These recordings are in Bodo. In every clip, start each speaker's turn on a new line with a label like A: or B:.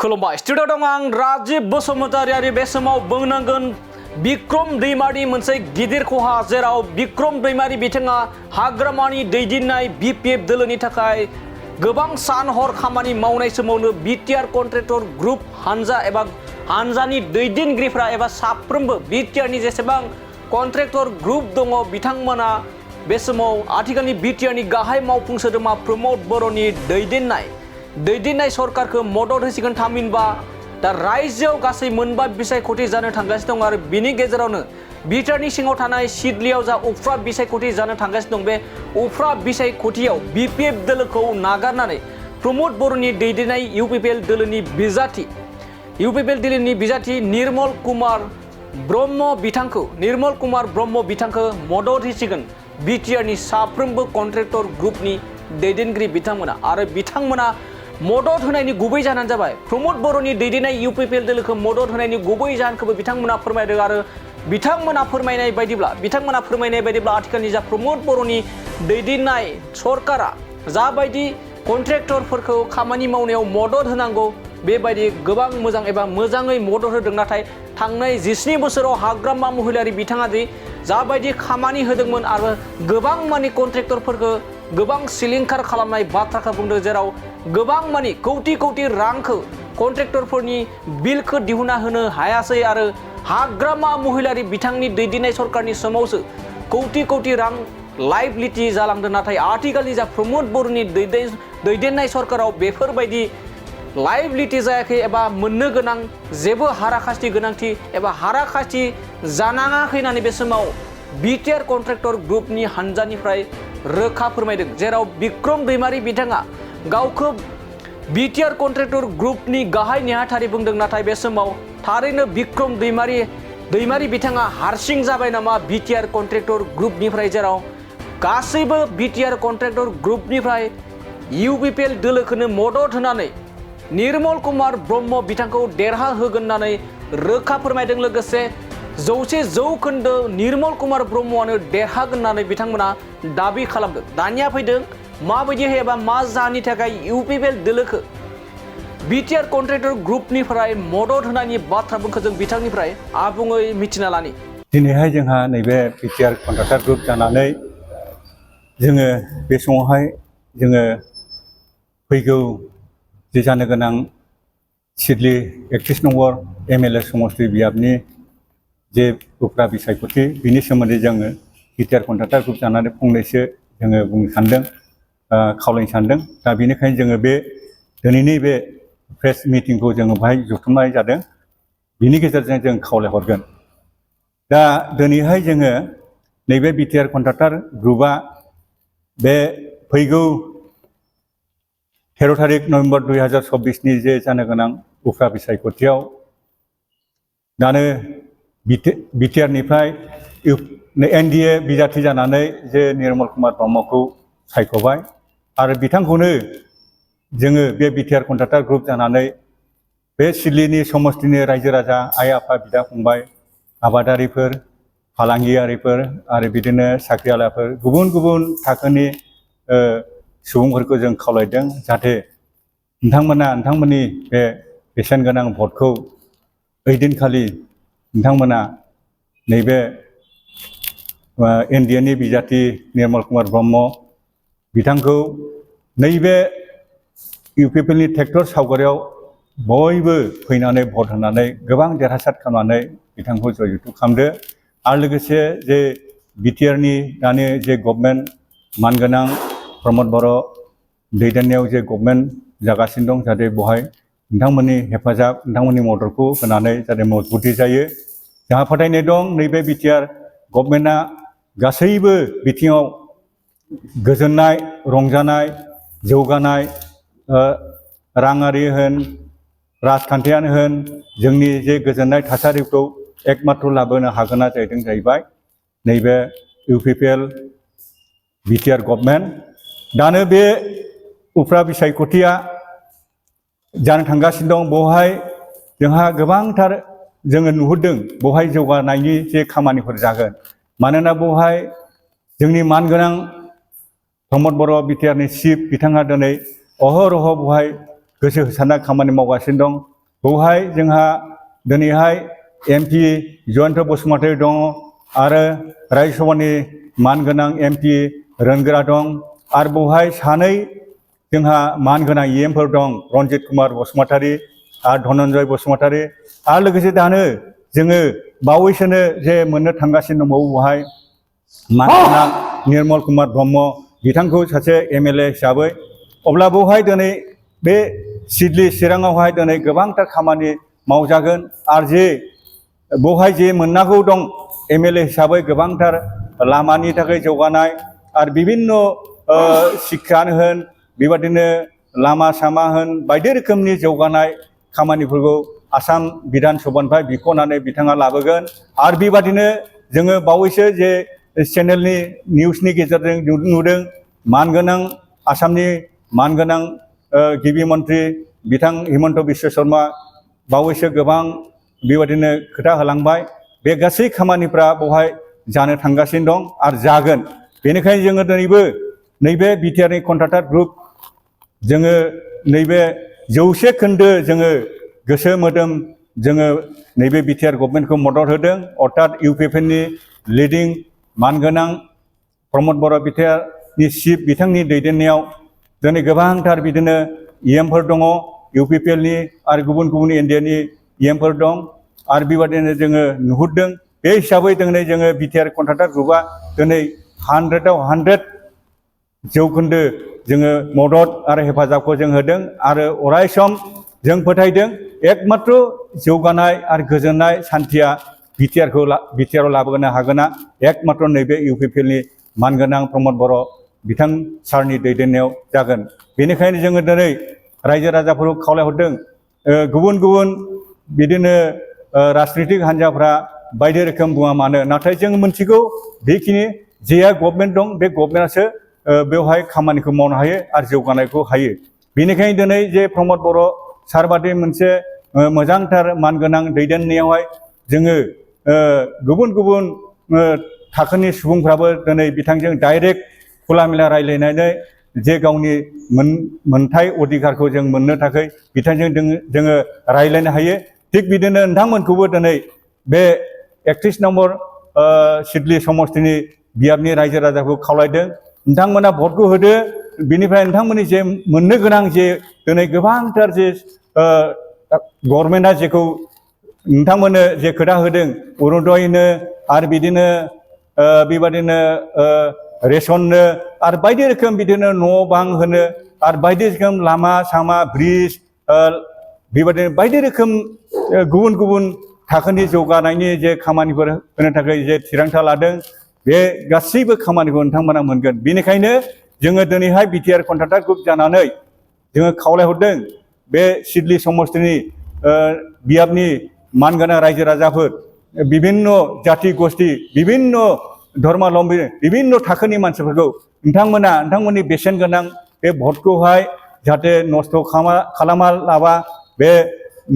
A: खुलुमबाय स्टुडिअ दं आं राजिब बसुमतारी बे समाव बुंनांगोन बिक्रम दैमारि मोनसे गिदिर खहा जेराव बिक्रम दैमारि बिथाङा हाग्रामानि दैदेननाय बिपिएफ दोलोनि थाखाय गोबां सान हर खामानि मावनाय समावनो बिटिआर कन्ट्रेक्टर ग्रुप हानजा एबा हानजानि दैदेनगिरिफ्रा एबा साफ्रोमबो बिटिआरनि जेसेबां कन्ट्रेक्टर ग्रुप दङ बिथांमोना बे समाव आथिखालनि बिटिआरनि गाहाय मावफुं सोद्रोमा प्रमद बर'नि दैदेननाय सरकारखौ मदद होसिगोन थामहिनबा दा रायजोआव गासै मोनबा बिसायख'थि जानो थांगासिनो दं आरो बिनि गेजेरावनो बिटिआरनि सिङाव थानाय सिडलियाव जा उफ्रा बिसायख'थि जानो थांगासिनो दं बे उफ्रा बिसायख'थियाव बिपिएफ दोलोखौ नागारनानै प्रमद बर'नि दैदेननाय इउपिपिएल दोलोनि बिजाथि निर्मल कुमार ब्रह्म बिथांखौ मदद होसिगोन बिटिआरनि साफ्रोमबो कन्ट्रेक्टर ग्रुपनि दैदेनगिरि बिथांमोना आरो बिथांमोना मदद होनायनि गुबै जाहोनानो जाबाय प्रमद बर'नि दैदेननाय इउपिपिएल दोलोखौ मदद होनायनि गुबै जाहोनखौबो बिथांमोना फोरमायदों आरो बिथांमोना फोरमायनाय बायदिब्ला आथिखालनि जा प्रमद बर'नि दैदेननाय सरकारा जाबायदि कन्ट्रेक्टरफोरखौ खामानि मावनायाव मदद होनांगौ बेबायदि गोबां मोजाङै मदद होदों नाथाय थांनाय 19 बोसोराव हाग्रामा महिलारि बिथाङा जाबायदि खामानि होदोंमोन आरो गोबां मानि कन्ट्रेक्टरफोरखौ गोबां सिलिंखार खालामनाय बाथ्राखौ बुंदों जेराव गोबां मानि कौटि रांखौ कन्ट्रेक्टरफोरनि बिलखौ दिहुनना होनो हायासै आरो हाग्रामा महिलारि बिथांनि दैदेननाय सरकारनि समावसो कौटि रां लाइबिलिटि जालांदों नाथाय आथिखालनि जा प्रमद बर'नि दैदेननाय सरकाराव बेफोरबायदि लाइबिलिटि जायाखै एबा मोननो गोनां जेबो हाराखास्ति गोनांथि एबा हाराखास्ति जानाङाखै होननानै बे समाव बिटिआर कन्ट्रेक्टर ग्रुपनि हानजानिफ्राय रोखा फोरमायदों जेराव बिक्रम दैमारि बिथाङा गावखौ बिटिआर कन्ट्रेक्टर ग्रुपनि गाहाय नेहाथारि बुंदों नाथाय बे समाव थारैनो बिक्रम दैमारि बिथाङा हारसिं जाबाय नामा बिटिआर कन्ट्रेक्टर ग्रुपनिफ्राय जेराव गासैबो बिटिआर कन्ट्रेक्टर ग्रुपनिफ्राय इउपिपिएल दोलोखौनो मदद होनानै निर्मल कुमार ब्रह्म बिथांखौ देरहा होगोन होननानै रोखा फोरमायदों लोगोसे 100% निर्मल कुमार ब्रह्मआनो देरहागोन होननानै बिथांमोना दाबि खालामदों दानिया फैदों माबायदिहाय एबा मा जाहोननि थाखाय इउपिपिएल दोलोखौ बिटिआर कन्ट्रेक्टर ग्रुपनिफ्राय मदद होनायनि बाथ्रा बुंखौ जों बिथांनिफ्राय आबुङै मिथिना लानि
B: दिनैहाय जोंहा नैबे बिटिआर कन्ट्रेक्टर ग्रुप जानानै जोङो बे समावहाय जोङो फैगौ जे जानो गोनां सिडली 31 नम्बर एमएलए समष्टि बियाबनि जे उफ्रा बिसायख'थि बिनि सोमोन्दै जोङो बिटिआर कन्ट्रेक्टर ग्रुप जानानै फंनैसो जोङो बुंनो सानदों खावलायनो सानदों दा बेनिखायनो जोङो बे दिनैनि बे प्रेस मिटिंखौ जोङो बाहाय जथुमनाय जादों बिनि गेजेरजों जों खावलायहरगोन दा दिनैहाय जोङो नैबे बिटिआर कन्ट्रेक्टर ग्रुपआ बे फैगौ 13 तारिख नभेम्बर 2024 नि जे जानो गोनां उफ्रा बिसायख'थियाव दानो बिटिआरनिफ्राय एनडिए बिजाथि जानानै जे निर्मल कुमार ब्रह्मखौ सायख'बाय आरो बिथांखौनो जोङो बे बिटिआर कन्ट्रेक्टर ग्रुप जानानै बे सिडलीनि समष्टिनि रायजो राजा आइ आफा बिदा फंबाय आबादारिफोर फालांगियारिफोर आरो बिदिनो साख्रिआवलाफोर गुबुन थाखोनि सुबुंफोरखौ जों खावलायदों जाहाथे नोंथांमोननि बे बेसेन गोनां भटखौ ओइदिनखालि नोंथांमोना नैबे एनडिएनि बिजाथि निर्मल कुमार ब्रह्म बिथांखौ नैबे इउपिपिएलनि ट्रेक्टर सावगारियाव बयबो फैनानै भट होनानै गोबां देरहासार खालामनानै बिथांखौ जययुक्त खालामदो आरो लोगोसे जे बिटिआरनि दानि जे गभर्नमेन्ट मानगोनां प्रमद बर' दैदेननायाव जे गभर्नमेन्ट जागासिनो दं जाहाथे बेवहाय नोंथांमोननि हेफाजाब नोंथांमोननि मददखौ होनानै जाहाथे मजबुति जायो जोंहा फोथायनाय दं नैबे बिटिआर गभर्नमेन्टआ गासैबो बिथिङाव गोजोननाय रंजानाय जौगानाय राङारि होन राजखान्थियानो होन जोंनि जे गोजोननाय थासारिखौ एकमात्र लाबोनो हागोना जाहैबाय नैबे इउपिपिएल बिटिआर गभर्नमेन्ट दानो बे उफ्रा बिसायख'थिया जानो थांगासिनो दं बेवहाय जोंहा गोबांथार जोङो नुहुरदों बेवहाय जौगानायनि जे खामानिफोर जागोन मानोना बेवहाय जोंनि मानगोनां प्रमद बर' बिटिआरनि चिफ बिथाङा दिनै अहरह बेवहाय गोसो होसारना खामानि मावगासिनो दं बेवहाय जोंहा दिनैहाय MP जयन्त बसुमतारी दङ आरो राज्यो सभानि मानगोनां MP रोनगोरा दं आरो बेवहाय सानै जोंहा मानगोनां EMफोर दं रन्जित कुमार बसुमतारी आरो धनन्जय बसुमतारी आरो लोगोसे दानो जोङो बावैसोनो जे मोननो थांगासिनो दंबावो बेवहाय मानगोनां निर्मल कुमार ब्रह्म बिथांखौ सासे MLA हिसाबै अब्ला बेवहाय दिनै बे सिडली चिराङावहाय दिनै गोबांथार खामानि मावजागोन आरो जे बेवहाय जे मोननांगौ दं MLA हिसाबै गोबांथार लामानि थाखाय जौगानाय आरो बिभिन्न शिक्षानो होन बेबादिनो लामा सामा होन बायदि रोखोमनि जौगानाय खामानिफोरखौ आसाम बिधान सभानिफ्राय बिख'नानै बिथाङा लाबोगोन आरो बेबादिनो जोङो बावैसो जे चेनेलनि निउसनि गेजेरजों नुदों मानगोनां आसामनि मानगोनां गिबि मन्त्रि बिथां हिमन्त बिश्व शर्मा बावैसो गोबां बेबादिनो खोथा होलांबाय बे गासै खामानिफ्रा बेवहाय जानो थांगासिनो दं आरो जागोन बेनिखायनो जोङो दिनैबो नैबे बिटिआरनि कन्ट्राक्टर ग्रुप जोङो नैबे 100 खोन्दो जोङो गोसो मोदोम जोङो नैबे बिटिआर गभर्नमेन्टखौ मदद होदों अर्थात इउपिपिएलनि लिडिं मानगोनां प्रमद बर' बिटिआरनि चिफ बिथांनि दैदेननायाव दिनै गोबांथार बिदिनो EMफोर दङ इउपिपिएलनि आरो गुबुन गुबुन इन्डियानि EMफोर दं आरो बेबादिनो जोङो नुहुरदों बे हिसाबै दिनै जोङो बिटिआर कन्ट्राक्टर ग्रुपआ दिनै 100आव 100 जौखोन्दो जोङो मदद आरो हेफाजाबखौ जों होदों आरो अराय सम जों फोथायदों एकमात्र जौगानाय आरो गोजोननाय सान्थिया बिटिआरआव लाबोनो हागोना एकमात्र नैबे इउपिपिएलनि मानगोनां प्रमद बर' बिथां सारनि दैदेननायाव जागोन बेनिखायनो जोङो दिनै रायजो राजाफोरखौ खावलायहरदों गुबुन गुबुन बिदिनो राजनितिक हान्जाफ्रा बायदि रोखोम बुङा मानो नाथाय जों मिथिगौ बेखिनि जेया गभर्नमेन्ट दं बे गभर्नमेन्टआसो बेवहाय खामानिखौ मावनो हायो आरो जौगानायखौ हायो बेनिखायनो दिनै जे प्रमद बर' सारबादि मोनसे मोजांथार मानगोनां दैदेननायावहाय जोङो गुबुन गुबुन थाखोनि सुबुंफ्राबो दिनै बिथांजों डाइरेक्ट खुला मेला रायलायनानै जे गावनि मोनथाय अधिकारखौ जों मोननो थाखाय बिथांजों जोङो रायलायनो हायो थिग बिदिनो नोंथांमोनखौबो दिनै बे 31 नम्बर सिडली समष्टिनि बियाबनि रायजो राजाखौ खावलायदों नोंथांमोना भटखौ होदो बिनिफ्राय नोंथांमोननि जे मोननो गोनां जे दिनै गोबांथार जे गभर्नमेन्टआ जेखौ नोंथांमोननो जे खोथा होदों अरुणोदयनो आरो बिदिनो बेबादिनो रेशननो आरो बायदि रोखोम बिदिनो न' बां होनो आरो बायदि रोखोम लामा सामा ब्रिज बेबादिनो बायदि रोखोम गुबुन गुबुन थाखोनि जौगानायनि जे खामानिफोर होनो थाखाय जे थिरांथा लादों बे गासैबो खामानिखौ नोंथांमोना मोनगोन बेनिखायनो जोङो दिनैहाय बिटिआर कन्ट्राक्टर ग्रुप जानानै जोङो खावलायहरदों बे सिडली समष्टिनि बियाबनि मानगोनां रायजो राजाफोर बिभिन्न जाति गस्थि बिभिन्न धर्मालम्बी बिभिन्न थाखोनि मानसिफोरखौ नोंथांमोननि बेसेन गोनां बे भटखौहाय जाहाथे नस्थ' खालामा लाबा बे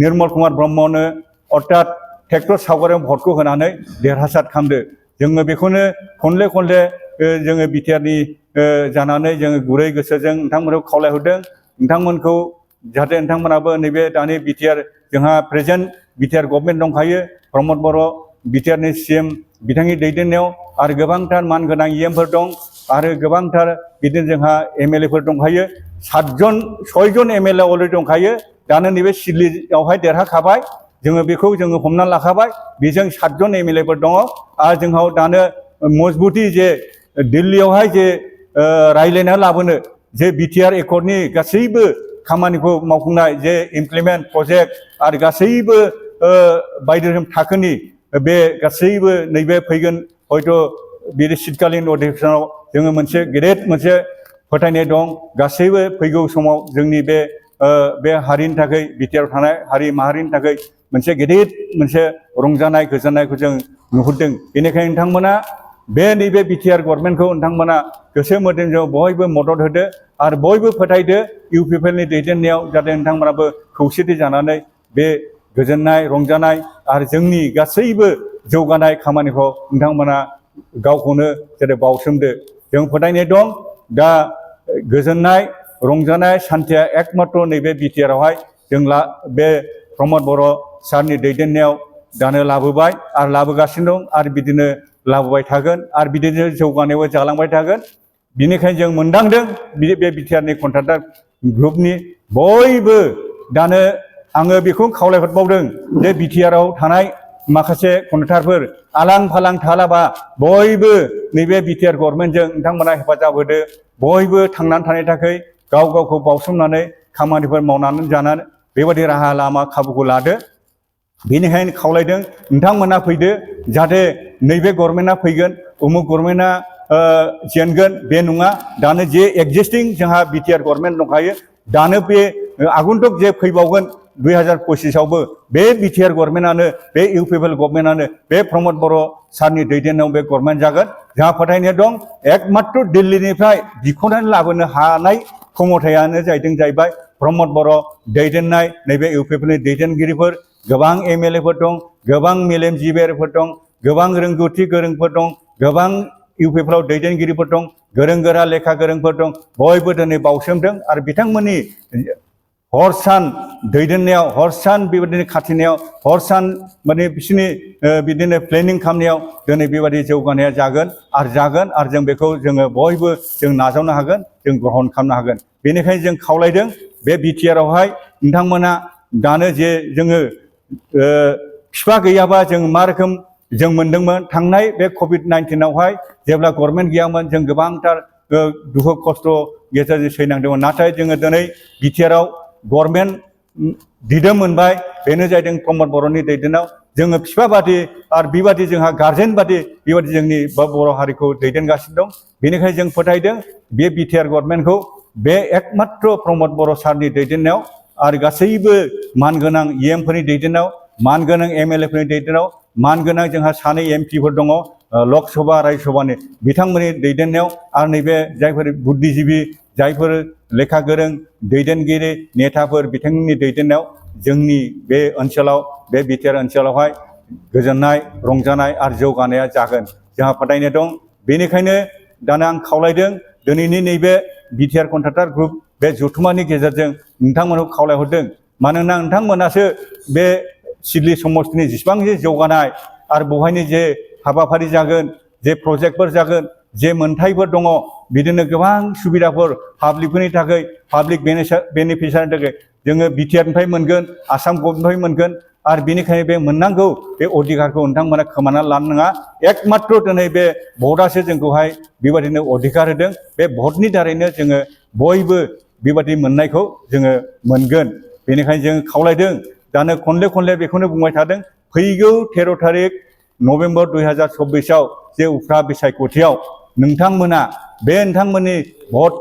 B: निर्मल कुमार ब्रह्मनो अर्थात ट्रेक्टर सावगारियाव भटखौ होनानै देरहासार खालामदो जोङो बेखौनो खनले जोङो बिटिआरनि जानानै जोङो गुरै गोसोजों नोंथांमोनखौ खावलायहरदों नोंथांमोनखौ जाहाथे नोंथांमोनाबो नैबे दानि बिटिआर जोंहा प्रेजेन्ट बिटिआर गभर्नमेन्ट दंखायो प्रमद बर' बिटिआरनि CM बिथांनि दैदेननायाव आरो गोबांथार मानगोनां EMफोर दं आरो गोबांथार बिदिनो जोंहा MLAफोर दंखायो 6जन MLA अलरेडि दंखायो दानो नैबे सिडलीयावहाय देरहाखाबाय जोङो बेखौ जोङो हमना लाखाबाय बेजों 7जन MLAफोर दङ आरो जोंहा दानो मजबुति जे दिल्लीयावहाय जे रायलायना लाबोनो जे बिटिआर एकर्डनि गासैबो खामानिखौ मावफुंनाय जे इमप्लिमेन्ट प्रजेक्ट आरो गासैबो बायदि रोखोम थाखोनि बे गासैबो नैबे फैगोन हयथ' बे शीतकालीन अधिवेशनाव जोङो मोनसे गेदेर मोनसे फोथायनाय दं गासैबो फैगौ समाव जोंनि बे हारिनि थाखाय बिटिआर थानाय हारि माहारिनि थाखाय मोनसे गेदेर मोनसे रंजानाय गोजोननायखौ जों नुहुरदों बेनिखायनो नोंथांमोना बे नैबे बिटिआर गभर्नमेन्टखौ नोंथांमोना गोसो मोदोमजों बयबो मदद होदो आरो बयबो फोथायदो इउपिपिएलनि दैदेननायाव जाहाथे नोंथांमोनाबो खौसेथि जानानै बे गोजोननाय रंजानाय आरो जोंनि गासैबो जौगानाय खामानिखौ नोंथांमोना गावखौनो जेरै बावसोमदो जों फोथायनाय दं दा गोजोननाय रंजानाय सान्थिया एकमात्र नैबे बिटिआरआवहाय जों बे प्रमद बर' सारनि दैदेननायाव दानो लाबोबाय आरो लाबोगासिनो दं आरो बिदिनो लाबोबाय थागोन आरो बिदिनो जौगानायावबो जालांबाय थागोन। बिनिखायनो जों मोनदांदों बे बिटिआरनि कन्ट्राक्टर ग्रुपनि बयबो दानो आङो बेखौ खावलायहरबावदों जे बिटिआरआव थानाय माखासे कन्ट्राक्टरफोर आलां फालां थालाबा बयबो नैबे बिटिआर गभर्नमेन्टजों नोंथांमोना हेफाजाब होदो। बयबो थांनानै थानायनि थाखाय गाव गावखौ बावसोमनानै खामानिफोर मावनानै जानानै बेबायदि राहा लामा खाबुखौ लादो। बेनिखायनो खावलायदों नोंथांमोना फैदो जाहाथे नैबे गभर्नमेन्टआ फैगोन उमुक गभर्नमेन्टआ जेनगोन बे नङा। दानो जे एक्जिस्टिं जोंहा बिटिआर गभर्नमेन्ट दंखायो दानो बे आगन्तुक जे फैबावगोन 2025आवबो बे बिटिआर गभर्नमेन्टआनो बे इउपिपिएल गभर्नमेन्टआनो बे प्रमद बर' सारनि दैदेननायाव बे गभर्नमेन्ट जागोन। जोंहा फोथायनाय दं एकमात्र दिल्लीनिफ्राय बिख'नानै लाबोनो हानाय क्षमतायानो जाहैबाय प्रमद बर' दैदेननाय नैबे इउपिपिएलनि दैदेनगिरिफोर गोबां एमएलएफोर दं, गोबां मेलेमजिबिफोर दं, गोबां रोंगौथि गोरोंफोर दं, गोबां इउपिपिएलआव दैदेनगिरिफोर दं, गोरों गोरा लेखा गोरोंफोर दं। बयबो दिनै बावसोमदों आरो बिथांमोननि हर सान दैदेननायाव हर सान बेबायदिनो खाथिनायाव हर सान माने बिसोरनि बिदिनो प्लेनिं खालामनायाव दिनै बेबायदि जौगानाया जागोन आरो जों बेखौ जोङो बयबो जों नाजावनो हागोन, जों ग्रहण खालामनो हागोन। बेनिखायनो जों खावलायदों बे बिटिआरआवहाय नोंथांमोना दानो जे जोङो बिफा गैयाबा जों मा रोखोम जों मोनदोंमोन थांनाय बे कभिड-19आवहाय जेब्ला गभर्नमेन्ट गैयामोन जों गोबांथार दुखु खस्थ' गेजेरजों सैनांदोंमोन। नाथाय जोङो दिनै बिटिआरआव गभर्नमेन्ट दिदोम मोनबाय बेनो जादों प्रमद बर'नि दैदेननायाव जोङो बिफा बादि आरो बेबादि जोंहा गार्जेन बादि बेबादि जोंनि बर' हारिखौ दैदेनगासिनो दं। बेनिखायनो जों फोथायदों बे बिटिआर गभर्नमेन्टखौ बे एकमात्र प्रमद बर' सारनि दैदेननायाव आरो गासैबो मानगोनां इएमफोरनि दैदेननायाव मानगोनां एमएलएफोरनि दैदेननायाव मानगोनां जोंहा सानै एमपिफोर दङ लक सभा राज्य सभानि बिथांमोननि दैदेननायाव आरो नैबे जायफोर बुद्धिजिबि जायफोर लेखा गोरों दैदेनगिरि नेताफोर बिथांमोननि दैदेननायाव जोंनि बे ओनसोलाव बे बिटिआर ओनसोलावहाय गोजोननाय रंजानाय आरो जौगानाया जागोन जोंहा फोथायनाय दं। बेनिखायनो दानो आं खावलायदों दिनैनि नैबे बिटिआर कन्ट्राक्टर ग्रुप बे जथुम्मानि गेजेरजों नोंथांमोनखौ खावलायहरदों मानोना नोंथांमोनासो बे सिडली समष्टिनि जेसेबां जे जौगानाय आरो बेवहायनो जे हाबाफारि जागोन जे प्रजेक्टफोर जागोन जे मोनथायफोर दङ बिदिनो गोबां सुबिदाफोर पाब्लिकफोरनि थाखाय पाब्लिक बेनिफिसियारिनि थाखाय जोङो बिटिआरनिफ्राय मोनगोन आसाम गभर्नमेन्टनिफ्राय मोनगोन आरो बेनिखायनो बे मोननांगौ बे अधिकारखौ नोंथांमोना खोमानानै लानो नाङा। एकमात्र दिनै बे भटआसो जोंखौहाय बेबायदिनो अधिकार होदों। बे भटनि दारैनो जोङो बयबो बेबायदि मोननायखौ जोङो मोनगोन। बेनिखायनो जों खावलायदों दानो खनले बेखौनो बुंबाय थादों फैगौ 13 थारिख नभेम्बर 2024आव जे उफ्रा बिसायख'थियाव नोंथांमोना बे नोंथांमोननि भट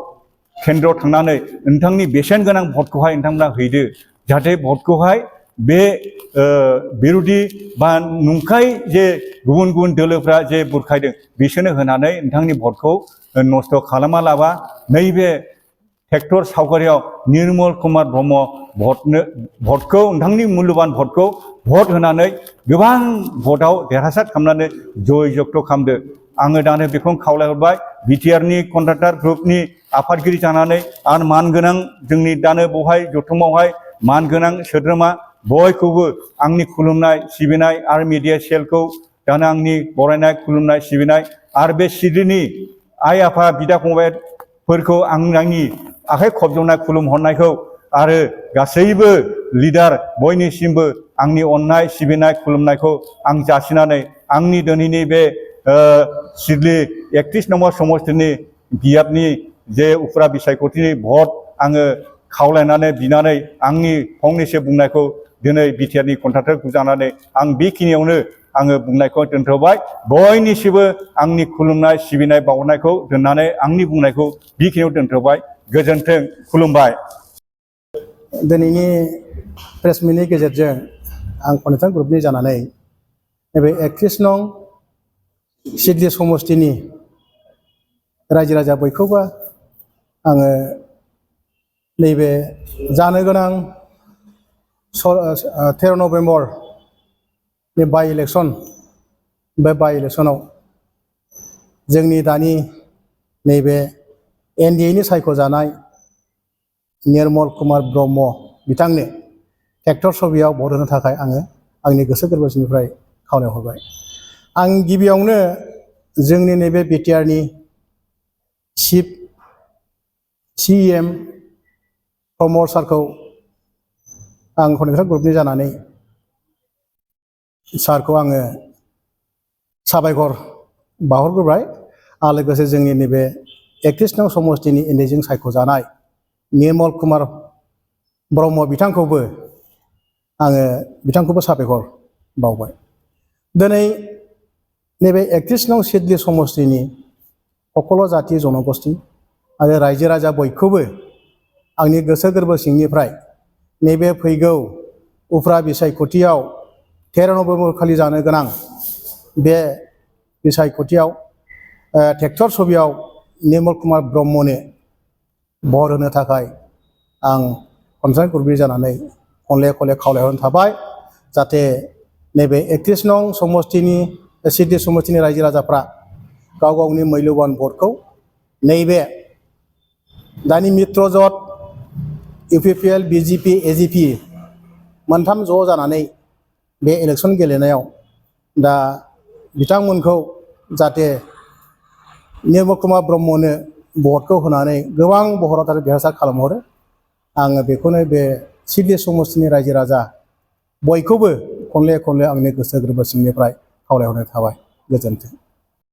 B: केन्द्रआव थांनानै नोंथांनि बेसेन गोनां भटखौहाय नोंथांमोना हैदो जाहाथे भटखौहाय बे बिरोधि बा नंखाय जे गुबुन दोलोफ्रा जे बुरखायदों बिसोरनो होनानै नोंथांनि भटखौ नस्थ' खालामा लाबा नैबे ट्रेक्टर सावगारियाव निर्मल कुमार ब्रह्म भटखौ नोंथांनि मुल्यबान भटखौ भट होनानै गोबां भटआव देरहासार खालामनानै जय जगथ' खालामदो। आङो दानो बेखौनो खावलायहरबाय बिटिआरनि कन्ट्राक्टर ग्रुपनि आफादगिरि जानानै आरो मानगोनां जोंनि दानो बेवहाय जथुमावहाय मानगोनां सोद्रोमा बयखौबो आंनि खुलुमनाय सिबिनाय आरो मिडिया सेलखौ दानो आंनि बरायनाय खुलुमनाय सिबिनाय आरो बे सिडलीनि आइ आफा बिदा फंबायफोरखौ आंनि आखाइ खबजबनाय खुलुमहरनायखौ आरो गासैबो लिडार बयनिसिमबो आंनि अननाय सिबिनाय खुलुमनायखौ आं जासिनानै आंनि दिनैनि बे सिडली 31 नम्बर समष्टिनि बियाबनि जे उफ्रा बिसायख'थिनि भट आङो खावलायनानै बिनानै आंनि फंनैसो बुंनायखौ दिनै बिटिआरनि कन्ट्राक्टर जानानै आं बेखिनियावनो आङो बुंनायखौ दोनथ'बाय। बयनिसिमबो आंनि खुलुमनाय सिबिनाय बावनायखौ दोननानै आंनि बुंनायखौ बेखिनियाव दोनथ'बाय। गोजोन्थों खुलुमबाय।
C: दिनैनि प्रेस मिटनि गेजेरजों आं कन्ट्राक्टर ग्रुपनि जानानै नैबे 31 नं सिडली समष्टिनि रायजो राजा बयखौबो आङो नैबे जानो गोनां 13 नभेम्बर बे बाइ इलेक्सन बे बाइ इलेक्सनाव जोंनि दानि नैबे एनडिएनि सायख'जानाय निर्मल कुमार ब्रह्म बिथांनो ट्रेक्टर छबियाव भट होनो थाखाय आङो आंनि गोसो गोरबोनिफ्राय खावलायहरबाय। आं गिबियावनो जोंनि नैबे बिटिआरनि चिफ CEM प्रमद सारखौ आं कन्ट्रेक्टर ग्रुपनि जानानै सारखौ आङो साबायखर बावहरग्रोबाय आरो लोगोसे जोंनि नैबे 31 नं समष्टिनि एनडिएजों सायख'जानाय निर्मल कुमार ब्रह्म बिथांखौबो आङो बिथांखौबो साबायखर बावबाय। दिनै नैबे 31 नं सिडली समष्टिनि सकल जाति जनगोष्ठी आरो रायजो राजा बयखौबो आंनि गोसो गोरबो सिंनिफ्राय नैबे फैगौ उफ्रा बिसायख'थियाव 13 नभेम्बर खालि जानो गोनां बे बिसायख'थियाव ट्रेक्टर छबियाव निर्मल कुमार ब्रह्मनो भट होनो थाखाय आं कन्ट्रेक्टर ग्रुपनि जानानै खनले खनले खावलायहरनो थाबाय जाहाथे नैबे 31 नं समष्टिनि सिडली समष्टिनि रायजो राजाफ्रा गाव गावनि मैल्यबान भटखौ नैबे दानि मित्रजोट UPPL BJP AGP मोनथाम ज' जानानै बे इलेक्सन गेलेनायाव दा बिथांमोनखौ जाहाथे निर्मल कुमार ब्रह्मनो भटखौ होनानै गोबां बहराव देरहासार खालामहरो आङो बेखौनो बे सिडली समष्टिनि रायजो राजा बयखौबो खनले खनले आंनि गोसो गोरबो सिंनिफ्राय खावलायहरनाय थाबाय। गोजोन्थों।